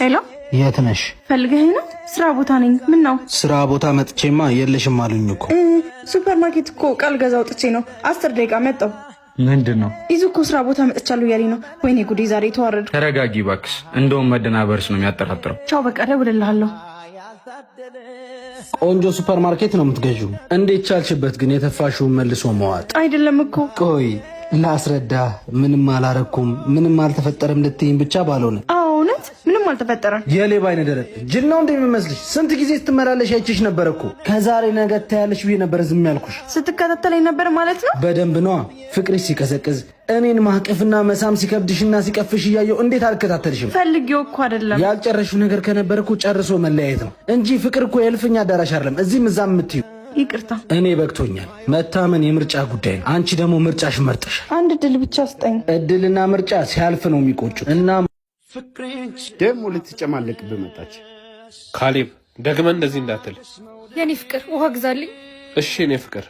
Hello፣ የት ነሽ? ፈልገኸኝ ነው? ስራ ቦታ ነኝ። ምን ነው? ስራ ቦታ መጥቼማ የለሽም አሉኝ እኮ። ሱፐር ማርኬት እኮ ቃል ገዛ አውጥቼ ነው። 10 ደቂቃ፣ መጣሁ። ምንድን ነው? ይዙ እኮ ስራ ቦታ መጥቻለሁ እያለኝ ነው። ወይኔ ጉዴ፣ ዛሬ ተዋረድኩ። ተረጋጊ እባክሽ። እንደውም መደናበርሽ ነው የሚያጠራጥረው። ቻው፣ በቃ እደውልልሃለሁ። ቆንጆ ሱፐር ማርኬት ነው የምትገዢው። እንዴት ቻልሽበት ግን የተፋሽውን መልሶ መዋጥ? አይደለም እኮ። ቆይ ላስረዳ። ምንም አላረኩም፣ ምንም አልተፈጠረም ልትይኝ ብቻ ባልሆነ። አዎ እውነት ምንም አልተፈጠረም። የሌባ አይነ ደረቅ ጅል ነው እንደሚመስልሽ? ስንት ጊዜ ስትመላለሽ አይቼሽ ነበር እኮ። ከዛሬ ነገ ታያለሽ ብዬ ነበር ዝም ያልኩሽ። ስትከታተለኝ ነበር ማለት ነው? በደንብ ነዋ። ፍቅርሽ ሲቀዘቅዝ እኔን ማቀፍና መሳም ሲከብድሽና ሲቀፍሽ እያየው እንዴት አልከታተልሽም? ፈልጌው እኮ አይደለም። ያልጨረሽው ነገር ከነበረ እኮ ጨርሶ መለያየት ነው እንጂ ፍቅር እኮ የእልፍኝ አዳራሽ አይደለም። እዚህም እዛም የምትዩ። ይቅርታ። እኔ በቅቶኛል። መታመን የምርጫ ጉዳይ ነው። አንቺ ደግሞ ምርጫሽ መርጠሻል። አንድ እድል ብቻ ስጠኝ። እድልና ምርጫ ሲያልፍ ነው የሚቆጩ እና ደግሞ ልትጨማለቅብህ መጣች። ካሌብ፣ ደግመህ እንደዚህ እንዳትል። የኔ ፍቅር፣ ውሃ ግዛልኝ። እሺ የኔ ፍቅር።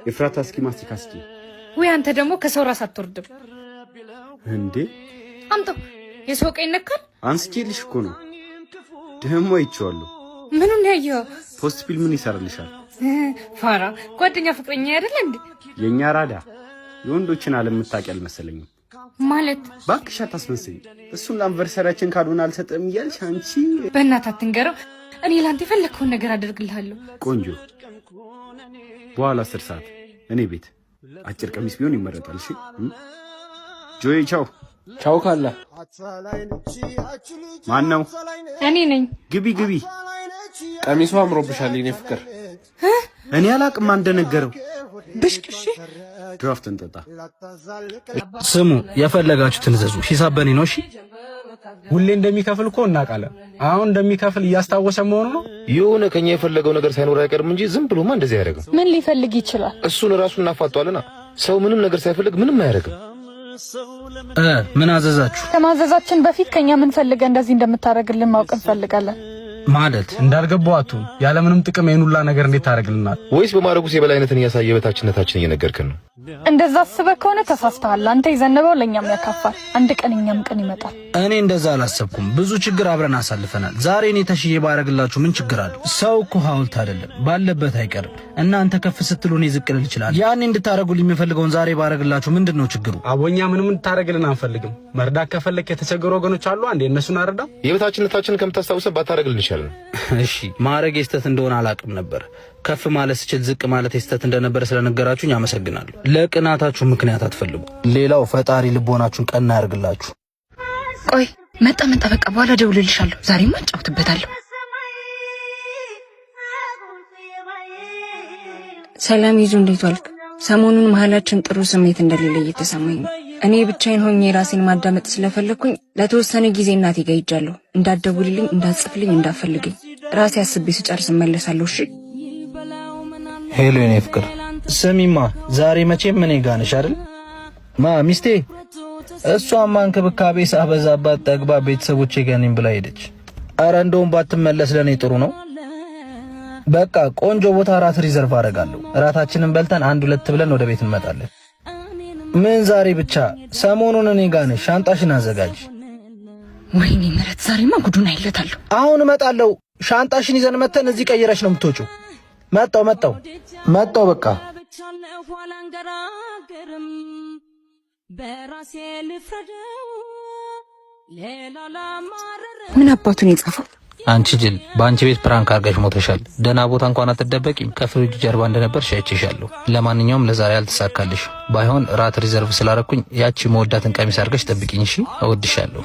ኤፍራታ፣ እስኪ ማስቲካ እስኪ። ውይ፣ አንተ ደግሞ ከሰው ራስ አትወርድም። እንዴ! አምጣው። የሰው ዕቃ ይነካል። አንስቼልሽ እኮ ነው። ደግሞ አይቼዋለሁ። ምኑን ያየኸው? Post pill ምን ይሰራልሻል? ፋራ ጓደኛ ፍቅረኛ አይደለ እንዴ? የእኛ ራዳ የወንዶችን ዓለም የምታውቂ አልመሰለኝም። ማለት? ባክሽ አታስመስይ። እሱን ለ anniversary ያችን ካልሆነ አልሰጥም እያልሽ አንቺ። በእናትህ አትንገረው። እኔ ለአንተ የፈለግከውን ነገር አደርግልሃለሁ። ቆንጆ፣ በኋላ 10 ሰዓት እኔ ቤት፣ አጭር ቀሚስ ቢሆን ይመረጣል። እሺ ጆይ፣ ቻው። ቻው ካለ። ማን ነው? እኔ ነኝ። ግቢ ግቢ። ቀሚሱ አምሮብሻል የኔ ፍቅር። እኔ አላቅም እንደነገረው። ብሽቅ እሺ። ድራፍት እንጠጣ። ስሙ፣ የፈለጋችሁትን እዘዙ። ሂሳብ በኔ ነው። እሺ። ሁሌ እንደሚከፍል እኮ እናውቃለን። አሁን እንደሚከፍል እያስታወሰ መሆኑ ነው። የሆነ ከኛ የፈለገው ነገር ሳይኖር አይቀርም እንጂ ዝም ብሎማ እንደዚህ አያደርግም። ምን ሊፈልግ ይችላል? እሱን ራሱ እናፋጧልና ሰው ምንም ነገር ሳይፈልግ ምንም አያደርግም። ምን አዘዛችሁ? ከማዘዛችን በፊት ከኛ ምን ፈልገህ እንደዚህ እንደምታደርግልን ማወቅ እንፈልጋለን። ማለት? እንዳልገባው አትሁን። ያለምንም ጥቅም ይሄን ሁላ ነገር እንዴት ታደርግልናል? ወይስ በማድረጉስ የበላይነትን እያሳየ የበታችነታችን እየነገርከን ነው? እንደዛ አስበህ ከሆነ ተሳስተሃል። አንተ የዘነበው ለእኛም ያካፋል። አንድ ቀን እኛም ቀን ይመጣል። እኔ እንደዛ አላሰብኩም። ብዙ ችግር አብረን አሳልፈናል። ዛሬ እኔ ተሽዬ ባረግላችሁ ምን ችግር አለው? ሰው እኮ ሐውልት አይደለም፣ ባለበት አይቀርም። እናንተ ከፍ ስትሉ እኔ ዝቅ ልል እችላለሁ። ያኔ እንድታረጉልኝ የምፈልገውን ዛሬ ባረግላችሁ ምንድን ነው ችግሩ? አቦ፣ እኛ ምንም እንድታደርግልን አንፈልግም። መርዳት ከፈለክ የተቸገሩ ወገኖች አሉ፣ አንዴ እነሱን አረዳ። የበታችነታችንን ከምታስታውሰን ባታደርግልን ይሻላል። እሺ፣ ማዕረግ ስህተት እንደሆነ አላውቅም ነበር። ከፍ ማለት ስችል ዝቅ ማለት ስህተት እንደነበረ ስለነገራችሁኝ አመሰግናለሁ። ለቅናታችሁ ምክንያት አትፈልጉ። ሌላው ፈጣሪ ልቦናችሁን ቀና ያርግላችሁ። ቆይ፣ መጣ መጣ። በቃ በኋላ እደውልልሻለሁ። ዛሬማ እጫወትበታለሁ። ሰላም ይዙ፣ እንዴት ዋልክ? ሰሞኑን መሀላችን ጥሩ ስሜት እንደሌለ እየተሰማኝ ነው። እኔ ብቻዬን ሆኜ ራሴን ማዳመጥ ስለፈለግኩኝ ለተወሰነ ጊዜ እናቴ ጋር ሄጃለሁ። እንዳትደውልልኝ፣ እንዳትጽፍልኝ፣ እንዳትፈልገኝ። ራሴ አስቤ ስጨርስ እመለሳለሁ። እሺ። Hello የኔ ፍቅር፣ ስሚማ፣ ዛሬ መቼም እኔ ጋር ነሽ አይደል? ማ ሚስቴ? እሷማ እንክብካቤ ሳበዛባት ጠግባ ቤተሰቦቼ ጋር ነኝ ብላ ሄደች። አረ እንደውም ባትመለስ ለኔ ጥሩ ነው። በቃ ቆንጆ ቦታ እራት reserve አደርጋለሁ። እራታችንን በልተን አንድ ሁለት ብለን ወደ ቤት እንመጣለን። ምን ዛሬ ብቻ፣ ሰሞኑን እኔ ጋር ነሽ። ሻንጣሽን አዘጋጅ። ወይኔ ምረት፣ ዛሬማ ጉዱን አይለታለሁ። አሁን እመጣለሁ። ሻንጣሽን ይዘን መተን እዚህ ቀይረሽ ነው የምትወጪው። መጣው መጣው መጣው። በቃ። ምን አባቱን የጻፈው? አንቺ ጅል፣ በአንቺ ቤት prank አድርገሽ ሞተሻል። ደህና ቦታ እንኳን አትደበቂም። ከፍሪጅ ጀርባ እንደነበርሽ አይቼሻለሁ። ለማንኛውም ለዛሬ አልተሳካልሽ። ባይሆን ራት reserve ስላረኩኝ ያቺ መወዳትን ቀሚስ አድርገሽ ጠብቂኝ። እሺ፣ እወድሻለሁ።